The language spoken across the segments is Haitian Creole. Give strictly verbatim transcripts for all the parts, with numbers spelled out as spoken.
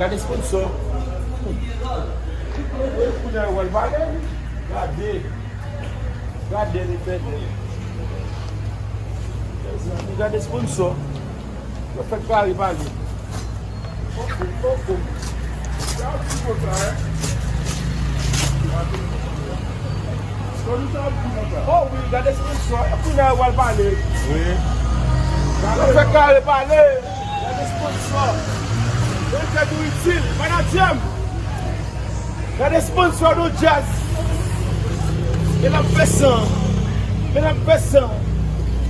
Gade sponsò. Kounye a yo pral pale. Gade. Gade li pèdi. Gade sponsò. Yo fèk kare pale. Poko, poko. Sa ti konsa, hein? Oh wi, gade sponsò. Kounye a yo pral pale. Wi. Yo fèk kare pale. Gade sponsò. Yo fè tou itil. Manadyè m. Gade sponsò nou djaz. Men l ap fè san. Men l ap fè san.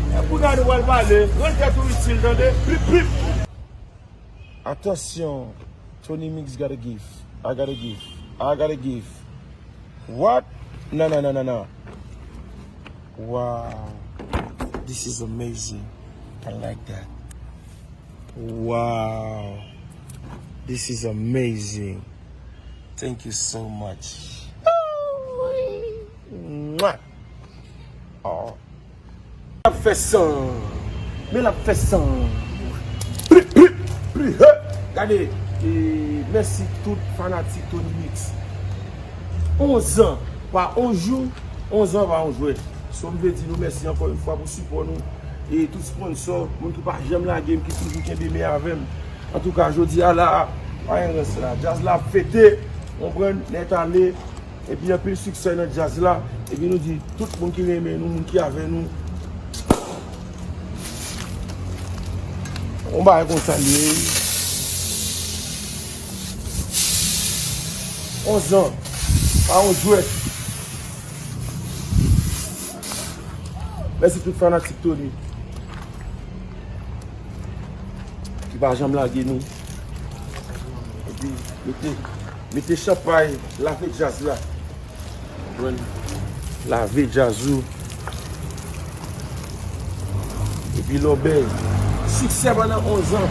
E kounye a nou pral pale. Yo fè tou itil, tande. Plip, plip. Attention, Tony Mix got a gift. I got a gift. I got a gift. What? No, no, no, no, no. Wow. This is amazing. I like that. Wow. This is amazing. Thank you so much. Mwah. Oh. L ap fè san. Men l ap fè san. Pli, pli, pli, he. Gade, e, mèsi tout fanatik Tony Mix. Onz an, pa on jou, onz an pa on jwèt. So, m vle di nou mèsi ankò yon fwa pou sipò nou. E tout sponsò, moun ki pa janm lage m, ki toujou kenbe men avè m. Antouka, jodi a la, pa gen rès la. Djaz la ap fete, konprann, nèt ale. Epi anpil siksè nan djaz la. Epi nou di tout moun ki renmen nou, moun ki avè nou. On bagay konsa li ye. Onz an. Pa on jwèt. Mèsi tout fanatik Tony ki pa janm lage nou. Epi mete, mete chanpay, lave djaz la. Konprann? Lave djaz ou. Epi lòbèy. Siksè pandan onz an.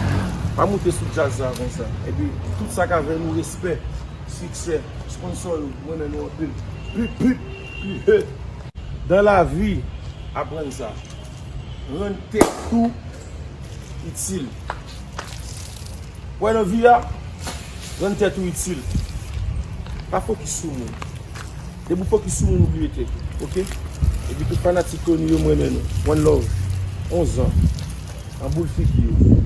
Pa moute sou djaz sa konsa. Epi tout sa k avè nou, respè. Siksè. Sponsò yo, mwen renmen nou anpil. Pip, pip, pip, he. Dan lavi, aprann sa. Rann tèt ou itil. Wè nan vi a, rann tèt ou itil. Pa fokis sou moun. Depi w fokis sou moun, ou bliye tèt ou. Oke? Epi tout fanatik Tony yo, mwen renmen nou. One love. Onz an. An boul figi yo.